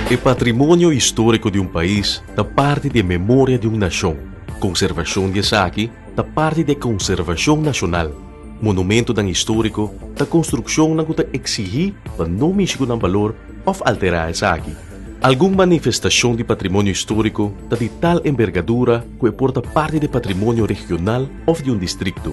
E patrimonio históriko di un pais ta parti di e memoria di un nashon. Konservashon di esaki ta parti di e konservashon nashonal. Monumentonan históriko ta konstrukshonnan ku ta eksigí pa no mishi ku nan balor òf alterá esaki. Algun manifestashon di patrimonio históriko ta di tal embergadura ku e por ta parti di e patrimonio regional òf di un distrikto.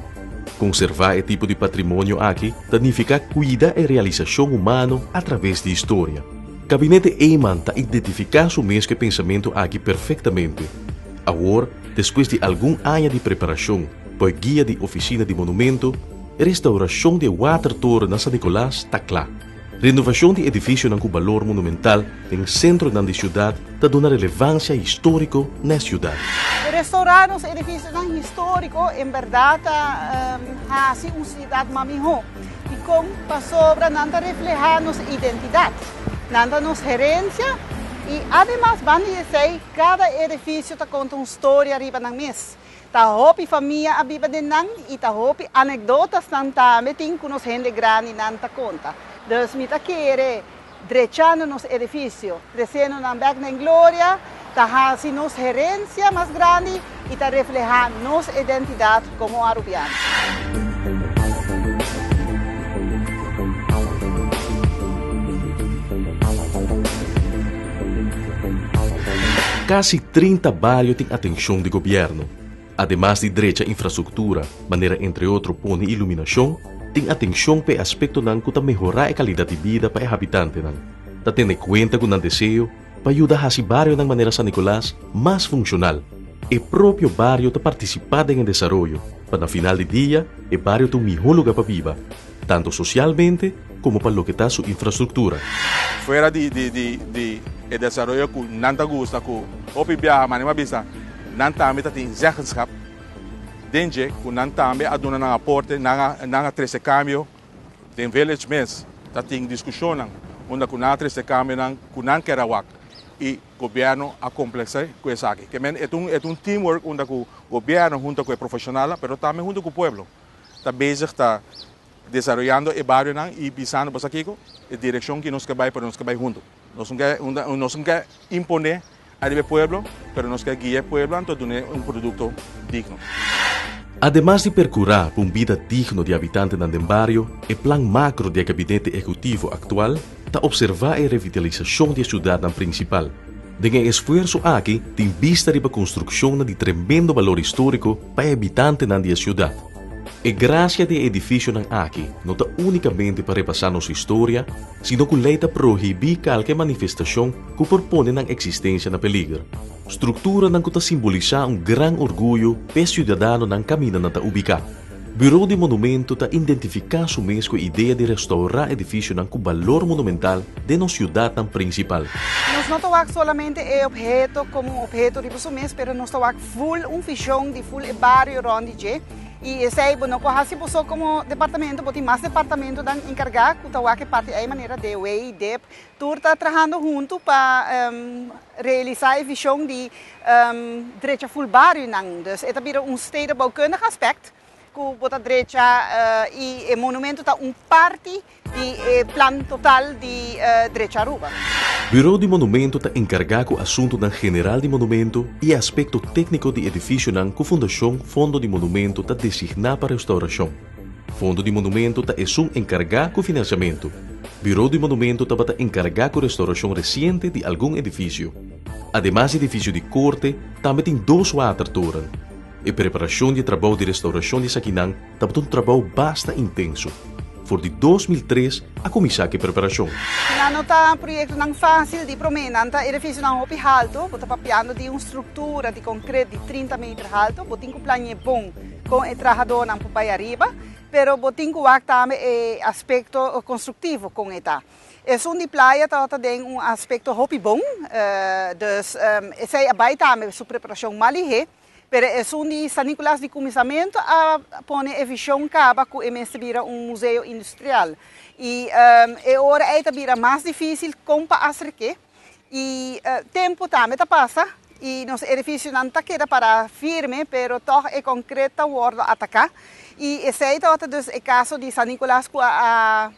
Konservá e tipo di patrimonio aki ta nifiká kuida e realisashon humano atraves di historia. Gabinete Eman ta identifiká su mes ku e pensamentu aki perfektamente. Awor, despues di algun aña di preparashon pa e guia di Ofisina di Monumento, e restaurashon di e watertoren na San Nicolas ta kla. Renovashon di edifisionan ku balor monumental den sentronan di siudat ta duna relevansia históriko na e siudat. Restourá nos edifisionan históriko en bèrdat ta hasi un siudat mas mihó. Dikon? Pasobra nan ta reflehá nos identidat, nan ta nos herensia i ademas banda di esei kada edifisio ta konta un storia riba nan mes. Ta hopi famia a biba den nan y ta hopi anecdotasnan tambe tin cu nos hende grandinan ta conta. Dus mi ta kere drechando nos edificio, treciendo nan bek den gloria, ta haci nos herencia mas grandi y ta refleha nos identidad como Arubiano. Kasi 30 bario tin atenshon di gobièrnu. Ademas di drecha infrastruktura, manera entre otro pone iluminashon, tin atenshon pa e aspektonan ku ta mehorá e kalidat di bida pa e habitantenan. Ta tene kuenta ku nan deseo pa yuda hasi barionan manera San Nicolas mas funshonal. E propio bario ta partisipá den e desaroyo, pa na final di dia e bario ta un mihó lugá pa biba, tantu sosialmente komo pa loke ta su infrastruktura. Fuera di di di di e desaroyo ku nan ta gusta ku hopi biaha manera mi a bisa nan tambe ta tin zeggenschap den dje ku nan tambe a duna nan aporte nan a nan a trese kambio den village mes ta tin diskushonnan unda ku nan a trese kambionan ku nan ker a wak i gobierno a komplekse ku esaki. Ke men e ta un e ta un teamwork unda ku gobierno hunto ku e profeshonalnan pero tambe hunto ku pueblo ta bezig ta desaroyando e barionan y bisando bo sa kico? E direccion ki nos ke bay pero nos ke bay hunto. Nos no ke nos no ke impone ariba e pueblo pero nos ke guia e pueblo anto dune un producto digno. Ademas di percura pa un bida digno di habitantenan den bario, e plan macro di e gabinete ehecutivo actual ta observa e revitalisacion di e ciudadnan principal. Den e esfuerso aki tin bista riba construccionnan di tremendo balor historico pa e habitantenan di e ciudad. E gracia di e edificionan aki no ta unicamente pa repasa nos historia, sino cu ley ta prohibi calke manifestacion cu por pone nan existencia na peliger. Structuranan cu ta simbolisa un gran orguyo p'e ciudadanonan caminda nan ta ubica. Bureau di Monumento ta identifica su mes cu e idea di restaura edificionan cu balor monumental den nos ciudadnan principal. Nos no ta wak solamente e obheto como un obheto riba su mes, pero nos ta wak full un vision di full e bario rond di dje y esey bo no por haci bo so como departamento, bo tin mas departamentonan encarga cu ta wak e parti ey manera DOW, dip, tur ta trahando hunto pa realisa e vision di drecha full barionan. Dus e ta bira un stedenbouwkundig aspect cu bo ta drecha y e monumento ta un parti di e plan total di drecha Aruba. Bureau di Monumento ta enkargá ku asuntunan general di monumento i e aspekto tékniko di edifisionan ku Fundashon Fondo di Monumento ta designá pa restaurashon. Fondo di Monumento ta esun enkargá ku finansiamentu. Bureau di Monumento tabata enkargá ku restaurashon resiente di algun edifisio. Ademas di edifisio di korte, tambe tin dos watertoren. E preparashon di e trabou di restaurashon di esakinan tabata un trabou basta intenso. For di 2003 a kuminsá ku e preparashon. Nan no ta proyektonan fásil di promé. Nan ta edifisionan hopi haltu. Bo ta papiando di un struktura di konkret di 30 meter haltu. Bo tin ku plani'é bon kon e trahadónan por bai ariba, pero bo tin ku wak tambe e aspekto konstruktivo kon e ta. Esun di playa tabata den un aspekto hopi bon, dus esei a bai tambe su preparashon mal lihé. Pero esun di San Nicolas di kuminsamentu a pone e vishon kaba ku e mester bira un museo industrial. I e ora ei ta bira mas difísil kon pa aserk'é. I tempu tambe ta pasa i nos edifisionan ta keda pará firme, pero tòg e konkret ta wòrdu ataká. I esei tabata dus e kaso di San Nicolas ku a.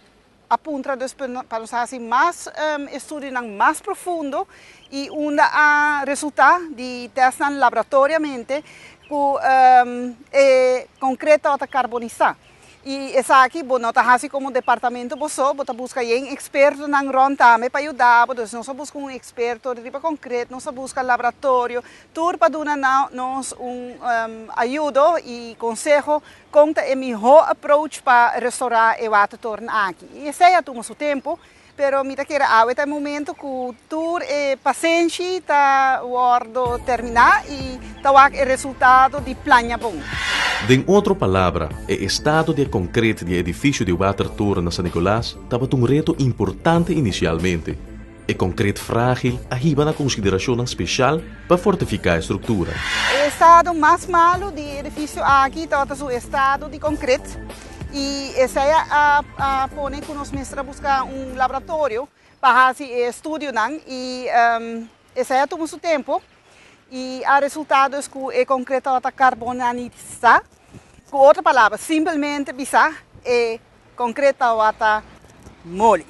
A puntra dus pa nos hasi mas estudionan mas profundo y unda a resulta di testnan laboratoriamente cu e concreto tabata carbonisa. Y esaki bo no ta hasi como departamento bo so, bo ta busca yen expertonan rond tambe pa yuda bo. Dus nos a busca un experto riba concreto, nos a busca laboratorio, tur pa duna nos un ayudo y conseho con ta e miho approach pa restaura e watertoren aki. Y esey a tuma su tempo, pero mi ta kere awe ta e momento cu tur e pasenshi ta wordo termina y ta wak e resultado di plania bon. Den otro palabra, e estado di e concret di e edificio di watertoren na San Nicolas tabata un reto importante inicialmente. E concret fragil a hiba na consideracionnan special pa fortifica e structura. E estado mas malo di e edificio aki tabata su estado di concret y esey a pone cu nos mester a busca un laboratorio pa haci e estudionan y esey a tuma su tempo y a resulta dus cu e concret tabata carbonanisa. Cu otro palabra, simpelmente bisa e concret tabata moli.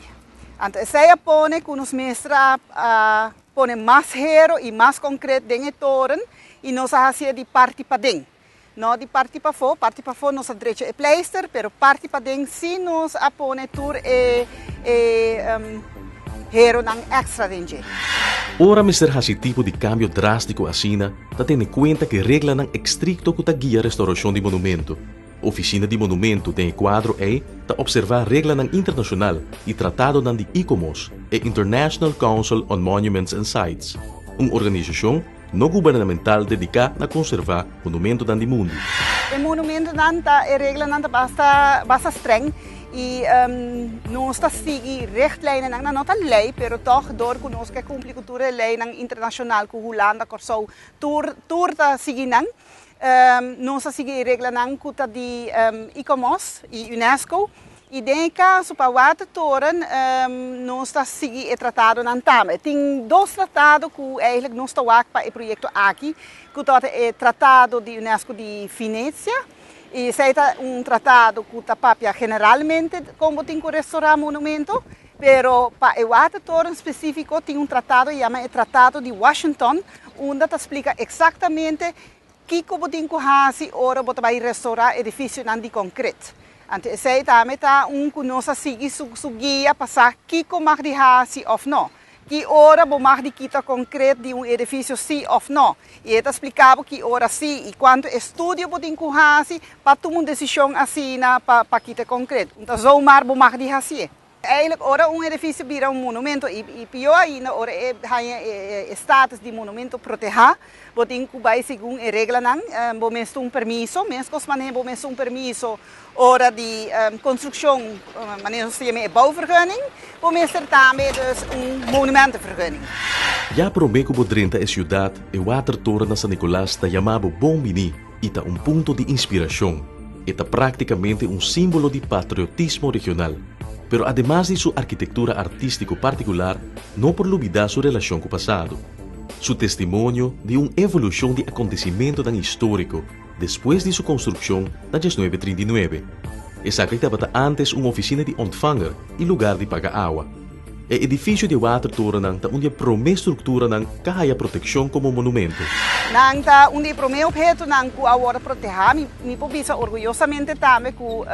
Anto esey a pone cu nos mester a pone mas hero y mas concret den e toren y nos a hacié di parti paden. No di parti pafó, parti pafó nos a drecha e pleister, pero parti paden sí nos a pone tur e heronan extra den dje. Ora mester haci tipo di cambio drástico asina, ta tene cuenta cu e reglanan estricto cu ta guia restauracion di monumento. Oficina di Monumento den e cuadro ei ta observa reglanan internacional y tratadonan di ICOMOS, e International Council on Monuments and Sites, un organisacion no gubernamental dedica na conserva monumentonan di mundu. E monumentonan ta, e reglanan ta basta, basta streng y nos ta sigui richtlijnennan, nan no ta ley, pero toch door cu nos ke cumpli cu tur e leynan internacional cu Hulanda, Corsou, tur, tur ta sigui nan. Nos a sigui e reglanan ku ta di ICOMOS i UNESCO i den e kaso pa watertoren nos ta sigui e tratadonan tambe. Tin dos tratado ku eigenlijk nos ta wak pa e proyekto aki ku tabata e tratado di UNESCO di Venezia i esei ta un tratado ku ta papia generalmente kon bo tin ku restorá monumento. Pero pa e watertoren spesífiko tin un tratado yama e Tratado di Washington unda ta splika eksaktamente kiko bo tin ku hasi ora bo ta bai restourá edifisionan di konkret. Anto esei tambe ta un ku nos a sigui su su guia pa sa kiko mag di hasi òf no. Ki ora bo mag di kita konkret di un edifisio sí òf no. I e ta splika bo ki ora sí i kuantu estudio bo tin ku hasi pa tuma un desishon asina pa pa kita konkret. Un ta zomaar bo mag di hasié. Eigenlijk ora un edifisio bira un monumento i pió ainda ora e haña e status di monumento protehá, bo tin ku bai segun e reglanan. Bo mester un permiso, meskos manera bo mester un permiso ora di konstrukshon, manera nos ta yama e bouwvergunning, bo mester tambe dus un monumentenvergunning. Ya promé ku bo drenta e siudat, e watertoren na San Nicolas ta yama bo bon biní i ta un punto di inspirashon. E ta práktikamente un símbolo di patriotismo regional. Pero ademas di su arkitektura artístiko partikular, no por lubidá su relashon ku pasado. Su testimonio di un evolushon di akontesimentonan históriko despues di su konstrukshon na diesnuebe trinta i nuebe. Esaki tabata ántes un ofisina di ontvanger i lugar di paga awa. E edifisio di e watertorennan ta un di e promé strukturanan ka haya protekshon komo monumento. Nan ta un di e promé ophetonan ku a wòrdu protehá. Mi por bisa orguyosamente tambe ku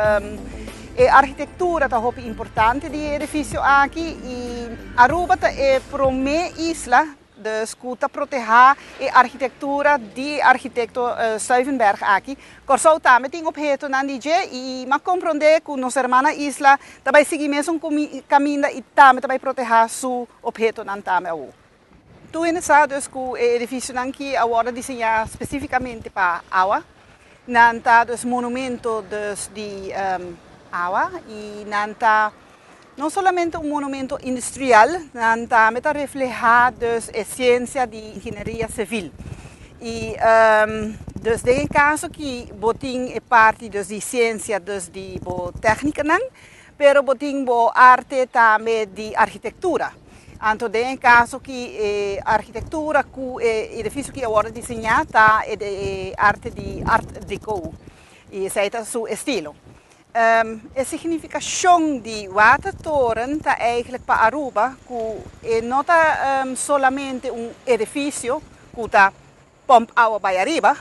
e arkitektura ta hopi importante di e edifisio aki i Aruba ta e promé isla Dus ku ta protehá e arkitektura di e arkitekto Stuivenberg aki. Kòrsou tambe tin ophetonan di dje i m'a komprondé ku nos hermana isla ta bai sigui mesun kaminda i tambe ta bai protehá su ophetonan tambe awor. Tur hende sa dus ku e edifisionan ki a wòrdu diseñá spesífikamente pa awa. Nan ta dus monumento dus di awa i nan ta No solamente un monumento industrial, nan tambe ta refleha dus e ciencia di ingenieria civil. Y dus den e caso ki bo tin e parti dus di ciencia dus di bo tecnicanan, pero bo tin bo arte tambe di architectura. Anto den e caso ki e architectura cu e edificio ki a wordo diseña ta e arte di art deco y esey ta su estilo. E significacion di Watertoren ta eigenlijk pa Aruba cu e no ta solamente un edificio cu ta pomp awa bay ariba,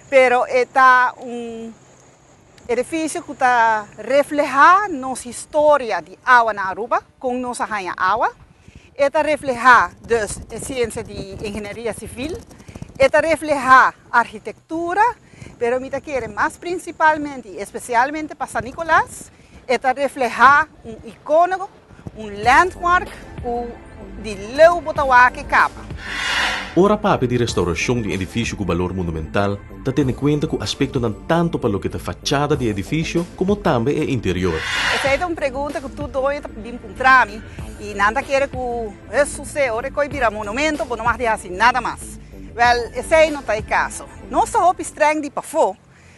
pero e ta un edificio cu ta refleha nos historia di awa na Aruba, con nos a haya awa. E ta refleha dus e ciencia di ingenieria civil, e ta refleha architectura, pero mi ta kere mas principalmente y especialmente pa San Nicolas, e ta refleha un icono, un landmark cu di leu bo ta wak e caba. Ora papia di restauracion di un edificio cu balor monumental, ta tene cuenta cu aspectonan tanto pa loke ta fachada di e edificio como tambe e interior. Esey ta un pregunta cu tur doño ta bin puntra mi y nan ta kere cu Jesuse, ora e coy bira monumento bo no mag di haci nada mas. Wel, esey no ta e caso. Nos ta hopi streng di pafó,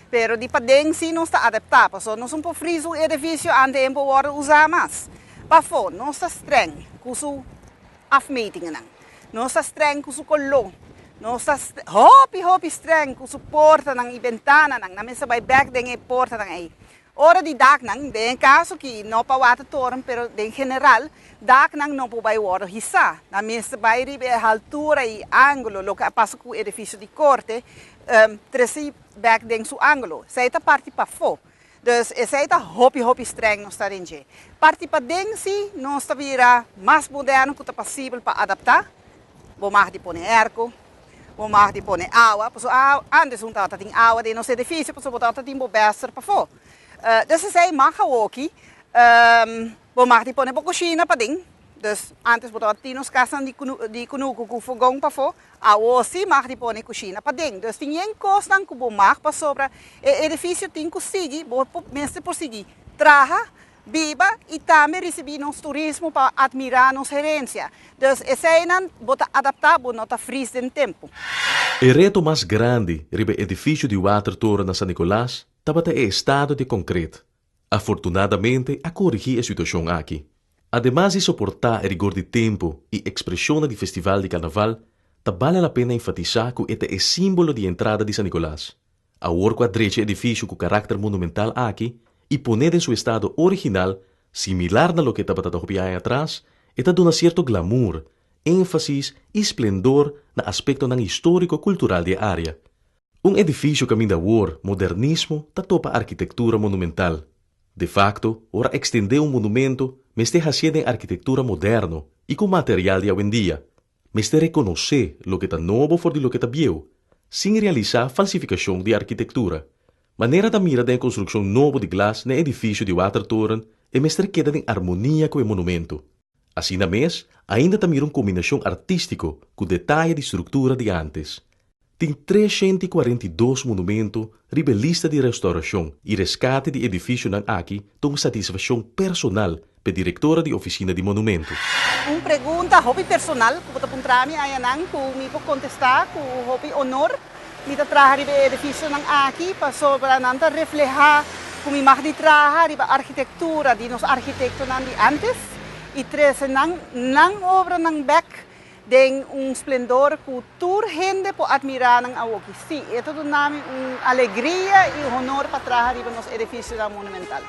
pero di paden si nos ta adaptá, pasobra nos un por fris un edificio ante e por wordo usá mas. Pafó, nos ta streng cu su afmetingennan, nos ta streng cu su coló, nos ta hopi, hopi streng cu su portanan y bentananan, nan mester bay bek den e portanan ey. Ora di daknan, den e kaso ki no pa watertoren pero den general, daknan no por bai wòrdu hisá. Nan mester bai riba e haltura i ángulo, loke a pasa ku edifisio di korte, trese bèk den su ángulo. Esei ta parti pafó. Dus esei ta hopi hopi strèng nos ta den dje. Parti paden si nos ta bira mas moderno ku ta posibel pa adaptá. Bo mag di pone airco. Bo mag di pone awa, pasobra antes un tabata tin awa den nos edifisio, pasobra bo tabata tin bo bester pafó. Dus esei mag awoki, bo mag di pone bo kushina paden. Dus antes bo tabata tin nos kasnan di kunuku ku fogon pafó, awo si mag di pone kushina paden. Dus tin yen kosnan ku bo mag pasobra e edifisio tin ku sigui, bo mester por sigui traha biba y tambe ricibi nos turismo pa admira nos herencia. Dus eseynan bo ta adapta, bo no ta fris den tempo. E reto mas grandi riba e edificio di Watertoren na San Nicolas tabata e estado di e concret. Afortunadamente a corigi e situacion aki. Ademas di soporta e rigor di tempo y expresionnan di festival di carnaval, ta bale la pena enfatisa cu e ta e simbolo di entrada di San Nicolas. Awor ku a drecha e edifisio ku karakter monumental aki i pon'é den su estado original, similar na loke e tabata ta hopi aña atras, e ta duna sierto glamour, énfasis i splendor na aspektonan históriko-kultural di e área. Un edifisio kaminda awor modernismo ta topa arkitektura monumental. De fakto, ora ekstendé un monumento, mester hasié den arkitektura moderno i ku material di awendia. Mester rekonosé loke ta nobo for di loke ta bieu, sin realisá falsifikashon di arkitektura. Manera ta mira den e konstrukshon nobo di glas na e edifisio di Watertoren, e mester keda den armonia ku e monumento. Asina mes, ainda ta mira un kombinashon artístiko ku detaye di struktura di ántes. Tin 342 monumento riba e lista di restaurashon i reskate di edifisionan aki ta un satisfakshon personal p'e direktora di Ofisina di Monumento. Un pregunta hopi personal ku bo ta puntra mi ayanan ku mi por kontestá ku hopi honor. Mi ta traha riba e edifisionan aki pasobra nan ta reflehá ku mi mag di traha riba arkitektura di nos arkitektonan di ántes i trese nan nan obranan bèk Den un splendor cu tur hende por admira nan awoki. Sí, e ta duna mi un alegria y honor pa traha riba nos edificionan monumental.